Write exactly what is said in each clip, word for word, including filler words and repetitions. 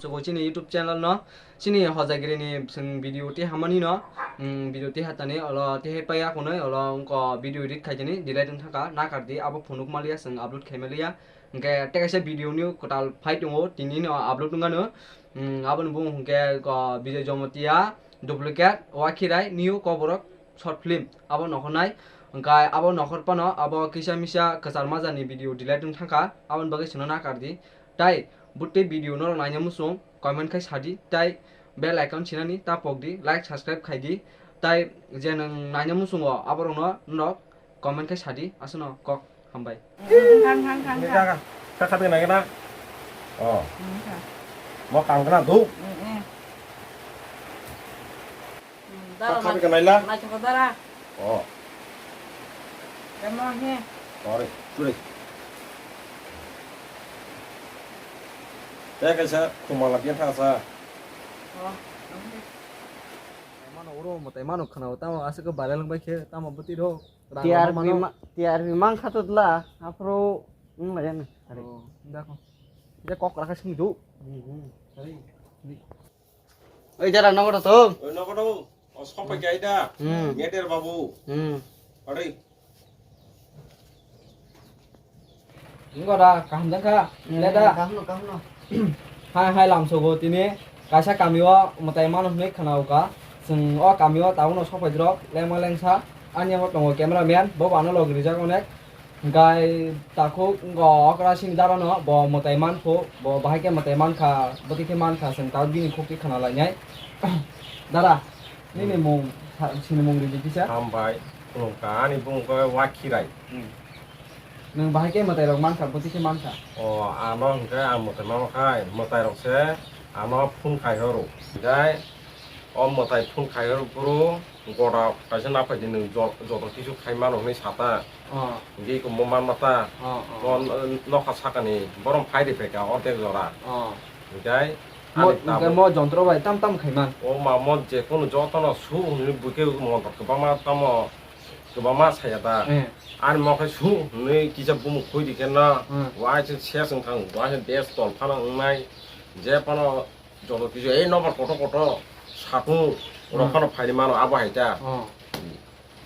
Sogo chini YouTube channel no, chini hojagiri ni chwng video twi hamani no, mm, video twi hatani olo twi hai paiya khunui olo wngkha video edit khaijani delete wng thangkha, nakardi abo phunuk maliya chwng upload khai maliya. Hwnkhe tei kaisa video ni kwtal phai tongo, tini no upload wngkha no, mm, aboni bumung hwnkhe, ah, Bijoy Jomotia duplicate Wakhirai new Koborok short film abo nokhornai. Hwnkhe abo nokhor phano abo kisa misa kwchar majani video delete wng thangkha, aboni bagwi chwngno nakardi. Tai bwtwi video norok naina muchung comment khai sadi, tai bell icon sinani ta pokdi, like subscribe khaidi, tai je nwng naina muchungo aborokno norok comment khai sadi, aswkno kok hambai. Thang, thang, thang, thang. Ka khat nai na. Oh. Hmm, thang. Mo kang kana du. Hmm, hmm. Hmm, dara. Ka khat nai la. Nai choko dara. Oh. Kamo he. Ore, churi. Te kaisa khumala biya thasa. Oh. Mano oro mo tai mano khana tamo aswk viral wng bai khe tamo bwtwi rok. T R P ma-, T R P mang kha to dla, aphuru wng lai ya na. Are. Oh, dakho. Je kok rakha sing du. Hmm, hmm. Oi, jara nogo to. Oi, nogo to. O sopai kai da. Hmm. Meter babu. Hmm. Are. Ingo da, kaham jang kha? Hmm, le da. Kaham no, kaham no. Hai, hai, lamsogo tini kaisa kamio mwtai mano hwnwi khwnaukha. Chwng o kamio tabukno sopaijrok lengma lengsa. Ani abo tongo cameraman, bo bo ano log rijak onek. Hwnkhe takhuk wngkha okra sini dara no, bo mwtai mankho, bo bahai khe mwtai mankha, bwtwi khe mankha, chwng tabuk bini khukti khwna lainai. Dara, nini mung, sini mung ridi kisa? Hambai, khulumkha, ani bumung khe Wakhirai. Hmm. Nwng bahai khe mwtairok mankha, bwtwi khe mankha? O, ano hwnkhe ang mwtai mano khai, mwtairok se ano phone khai horo. Hwnkhe o mwtai phone khai horo phuru goda kaisa naphai di nwng jo-, joto kisu khai mano hwnwi sata. Oh. Hwnkhe eko mo manma ta. Oh, oh. Mo n-, nokha sakani borom phai riphaikha ordek jora. Oh. Hwnkhe mo, ani tabuk hwnkhe mo jontro bai tam tam khaiman? O ma mo jekunu jotono su hwnwi buikhe montor kwbangma tamo. Kwbangma saya ta. Eh. Ani mo khe su hwnwi kisa bumung khoi di khe na, hmm, waisa ses wng thang, waisa des tol phano wngnai, je phano joto kisu ei nobar kotor kotor satung rok, hmm, phano phaini mano abo hai ta. Oh.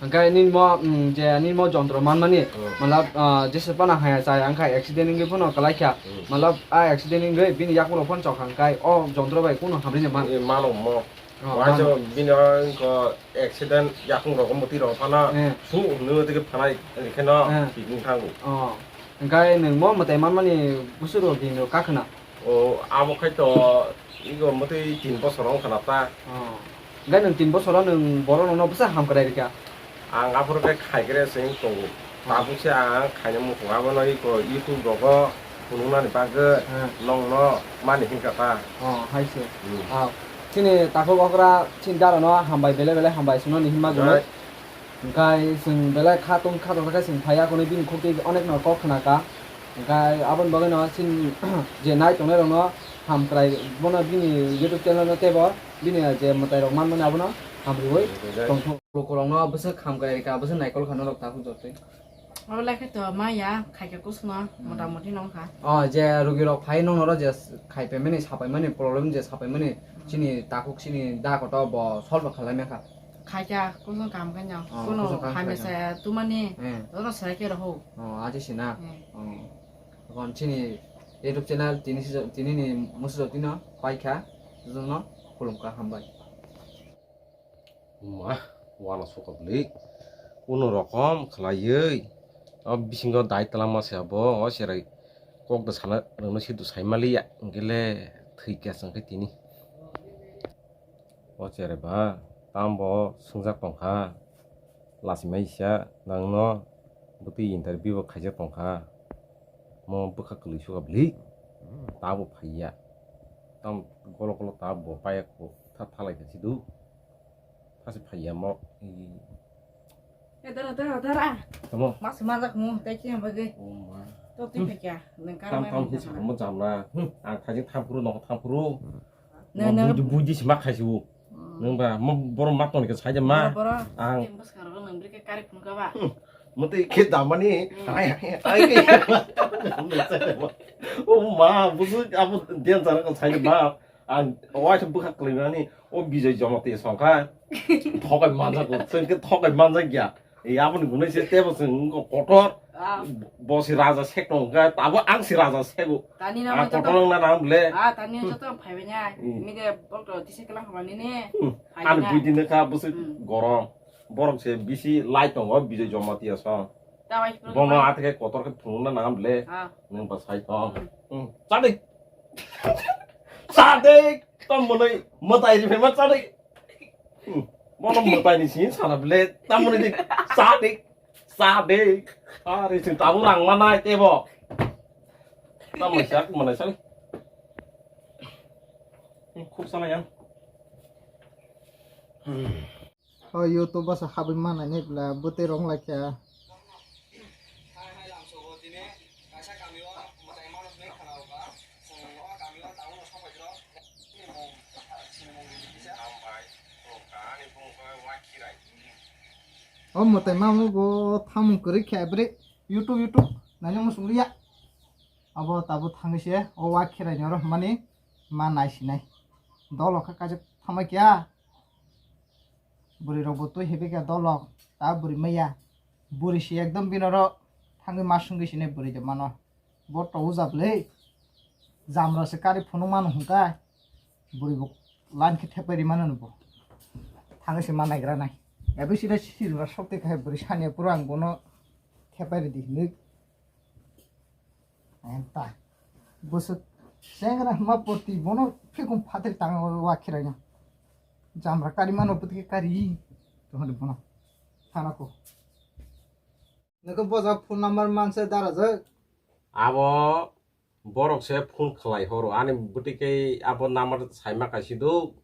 Hwnkhe nini mo, mm, je nini mo jontro manmani, hmm, matlab, ah, jesa phano haya chaya wngkha accident wngwi phano kwlai kha. Hmm. Matlab a accident wngwi bini yakung rok phano chok kha hwnkhe o jontro bai kunu hamrina man? Eh, mano mo. Oh, waisa mano. Bini o wngkha accident yakung rok mwtwi rok phano, eh, su hwnwi mwtwi khe phanai rikhe no, eh, picnic thango. Oh. Hwnkhe nwng mo mwtai manmani bwswk rok din rok kakhwna? O, abo khai to ego mwtwi tin bosor wng khana ta. Oh. Hwnkhe nwng tin bosoro nwng borok rokno bwsa hamkrai rikha? Ang aphuru khe khaikre se wng tongo. Hmm. Tabuk se ang khaina muchung, abono iko YouTube rogo phunuknani bagwi, hmm, nongno mani hinkha ta. Oh, hai se. Hmm. Ah, chini takhuk okra chini dara no hambai, belai belai hambai swngnani hinma gunwi. Jai. Hwnkhe chwng belai kha tong kha tong khe chwng phaiya hwnwi bini khukti onek no kok khna kha. Hwnkhe aboni bagwi no chini je nai tongnai rok no hamkrai bono bini YouTube channel no teibo bini je mwtai rok manmani abono hamriwi, jai, tongthok. Lukurokno bwswk hamkrai rikha, bwswk naikol kha norok takhuk jotoi. Abo lai khe to maya khaikhe kusuma, hmm, motamoti nong kha. O je rugirok phai nong noro je khaipaimani, sapaimani, problem je sapaimani, hmm, chini takhuk chini da koto bo solve khalai mekha. Khaikha kusung kam kanya. Oh, kuno kusung kam hamya kanya. Saya tumani, hmm, joto serai khe rohok. Oh, aji sina. Hmm. Oh. Kon chini YouTube channel tini si, tini ni musu jotino paikha, jotono khulumkha, hambai. Ma, wana sokotli. Kuno rokom khlaiwi. O bisingo dai twlangma se abo, o cherai kok da sana rwngno sidu saimaliya, hwnkhe le thwikha chwng khe tini. O cherai ba, tambo swngjak tongkha, lachimai sa, nangno bwtwi interview bo khaijak tongkha, mo bwkha kwlwi sukha bwlwi, tabo phaiya, tam golo golo tabo paiya kho, tha thalai kha sidu, thasi phaiya mo. Eh, dara, dara, dara. Tamo? Mas majak mo, tei khe bagwi. Oh ma. To twi phai kya, nang kar tam, mai tam mo hi jam sakamo na. Jam na. Hmm, ang thajin thamphuru, nokho thamphuru. Nang, nang. Buji, buji sima khaisi o. Hmm. Nang ba, mo borok ma tongni khe saija ma. Boro, boro. Ang. Tei bwskang rogo nang bwrwi khe kari phunukha ba. Hmm. Mo tei khe damani. Hmm. Ai, ai, ai. Oh ma, busu abo den jara khe saija ma. Ang waisa bwkha kwlaimani o Bijoy Jamatia songkha. Thokai manjak, chwng khe thokai manjak ya. Ei aboni gunai se tebo chwng wngkha kotor. Ah. Bo si raja sek tong kha, tabo ang si raja sego. Tani na ang mo joto kotor wngna nang ble. Ah, tani na joto ang phaibai na. Hmm. Mide bokto tise kelang hama nini. Hmm. Phaibai na. Ani buidi nokha bwswk hmm gorom. Borok se bisi lai tongo Bijoy Jamatia song. Tawai phuru bono bai. Athe kotor khe phunukna nang ble. Ah. Nwng ba sai tong. Hmm. Hmm. Chadi. Chadi. Tamo nai matai ri phema chadi. Hmm. Bono matai ni sin sana ble. Tamo nai chadi. Chadi. Are sin tamo rang manai tebo. Tamo sak manai sari. Hmm, khuk sana yang. Hmm. O YouTube basa habwi manani bwla bwtwi rong lai kha. O mwtai mamo bo thamung kwrwi kha bre YouTube YouTube nainwi muchung liya. Abo tabuk thangwi se o wa khirai ni oro hwnmani ma naisinai. Dolo kha kaisa thamai kya. Bwrwi rok bo twi hebai kha dolo ta bwrwi maya. Bwrwi se ekdom bini oro thangwi ma swngwi sinai bwrwi de mano. Bo to uja bwlwi. Jamra se kari phunuk mano hwnka. Bwrwi bo line khe thepai ri mano no bo. Thangwi se ma naigra nai. Ebo sida sirba sokti khai bwrwi sani pura ang bono thepai ri di hinwi. Enta. Bwswk chengra hwnma poti bono phikum phatri tanga wa khiraino. Jamra kari mano putike kari. Tohani bono. Thana ko. Noko boja phone number manse darajak. Abo borok se phone khlai horo. Ani bwtwi khe abo number saima kaisi do.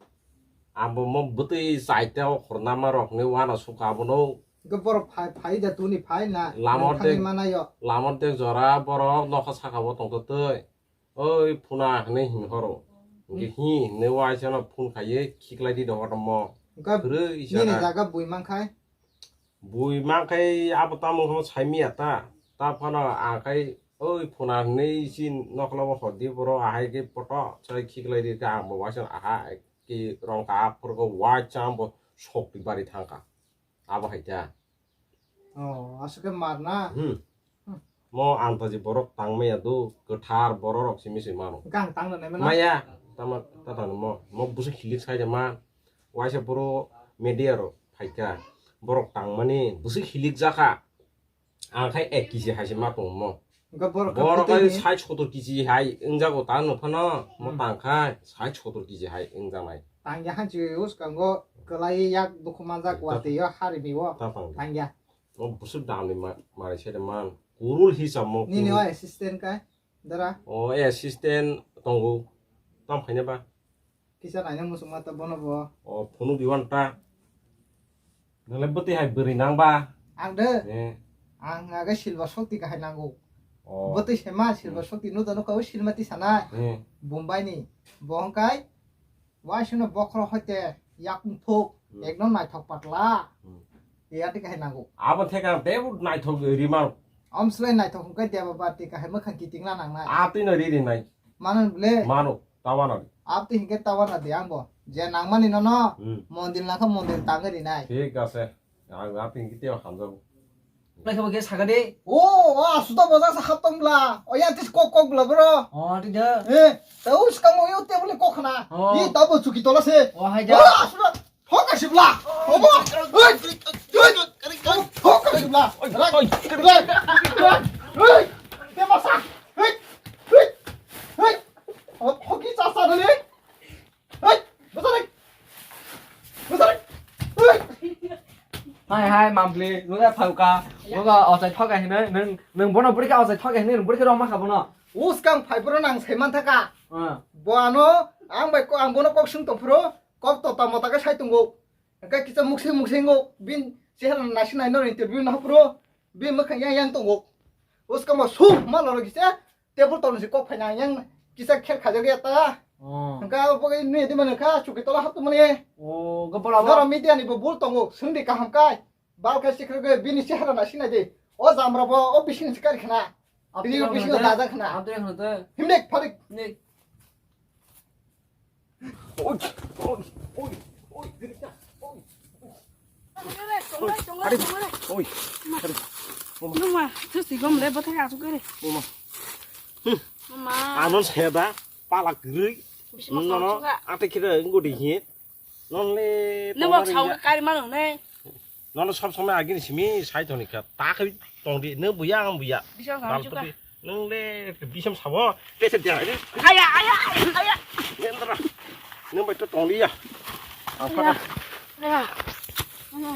Abo mo bwtwi chaita o khornama rok ni wana suka abono. Hwnkhe borok phai, phai da tuni phai na. Lama nang thangwi ordek, manayo. Lama ordek jora borok nokha saka o tongtwtwi. Oi phuna hinwi hin horo. Hwnkhe hi hinwi waisa no phone khaiwi khiklai di dohor mo. Hwnkhe kwrwi nini jaga. Jaga bui mankhai? Bui mankhai abo tamo hwnma saimiya ta. Ta phano ang khai oi phuna hinwi si nokla bo hor di borok ahai khe poto sai khiklai di kha ang bo waisa aha. Ki rong ka aphuru go waisa bo sokti bari thangkha. Abo hai ta. Oh, aswk khe mar na? Hmm. Hmm. Mo antaji borok tangmaya do, kwthar borok rok simi se mano. Gang tang na mano? Maya, tama, ta tang mo, mo bwswk hilik sai ma. Waisa boro media rok phaikha. Borok tangmani bwswk hilik jakha. Ang khai ek kg hai se ma tongmo. Hwnkhe borok khe borok bwtwi khai ni sait sotor kg hai wngjago ta no phano mo hmm tang khai sait sotor kg hai wngjaknai. Tangya hanchi uskango kwlai yak dukhu manjak ta watwi o harimi o ta tang tangya. O busuk dam ni ma-, mari sede man kurul hisab mo nini kurul. O assistant kai dara. O assistant tongo tam khaina ba. Kisa naina muchungma ta bono bo. O phunuk diwan ta. Nang le bwtwi hai bwrwi nang ba? Ang de? Eh. Ang aga silver shakti kahai nango. O. Bwtwi se ma silver hmm shakti no dono kawi silma ti sana. Eh. Bombay ni. Bo hwnkhe waisino bokhorok hoite yakung thuk hmm ekno naithok patla. Hmm. Iya ti kahai nango. Abo theka ang tebo naithok rima. Amslai naithok hwnkhe deba ba ti kahai mwkhang kiting la nangnai. A twi no ri ri nai. Mano ble? Mano, tawana di. Abtwi hinkhe tawana di angbo. Je nangmani nono, hmm, mondil nangkha mondil tangwi rinai. Thik ase. Ang abtwi hinkhe teibo hamjago. Naikhe bo khe sakha di. O, o, asuda bojak sa hap tong bla. O, ya tis kok kok bla bro. O, twi da. Eh, ta u skang mo yo table kok khna. O. Ni tabo chuki tola se. O, hai ja. O, asuda. Thok ka sibla. Obo. Oi. Oi. Thok ka sibla. Oi. Oi. Oi. Te masa. Oi. Oi. Oi. Thok ki cha sa dale. Oi. Masa dai. Masa dai. Oi. Hai hai mambli, nuga phauka. Nuga ochai thoka hino, nung nung bono burika ochai thoka hino, nung burika roma kha bono. Uskang phai bro nang sai man thaka. Ah. Bo ano ang bai ko ang bono kok sung tong phro. Kok tota mota khe sai tongo. Hwnkhe kisa muksing muksing o bin chehra nasi nai no interview no phro. Bin mwkhang yang yang tongo. Uskamo su ma loro kisa table tolni si kok phaina yang kisa kher khajak ya ta. Oh. Hwnkhe abo bagwi nui di mano kha chuki tola hap tongmani. Oh, gopala ba. Noro media ni bo bul tongo. Sungdi kaham kai. Bal khe sikre bini chehra nasi nai di. O jamra bo o bising sikari khna. Bini bising daja khna. Abdul khna te. Himnek pharik. Nek. Oi, oi, oi, oi. Are, oi. Are. Numa, tu si gom le, bothai asuk kare. Uma. Uma. Ano seda, pala kwrwi. Bisi ma nono, songsuka. Ate kira ngodi hi. Nonle, numa tongo sao ringa. Kari mano ne. Nono sob somoi agini simi sai toni kha. Ta khabi tongdi, nung buya, ang buya. Bisi ma songsuka. Balpati. Nung le bisam sabo, tese dia ini. Aya, aya, aya, aya. Nendra. Nung bai to tong liya. Apa? Aya. Aya.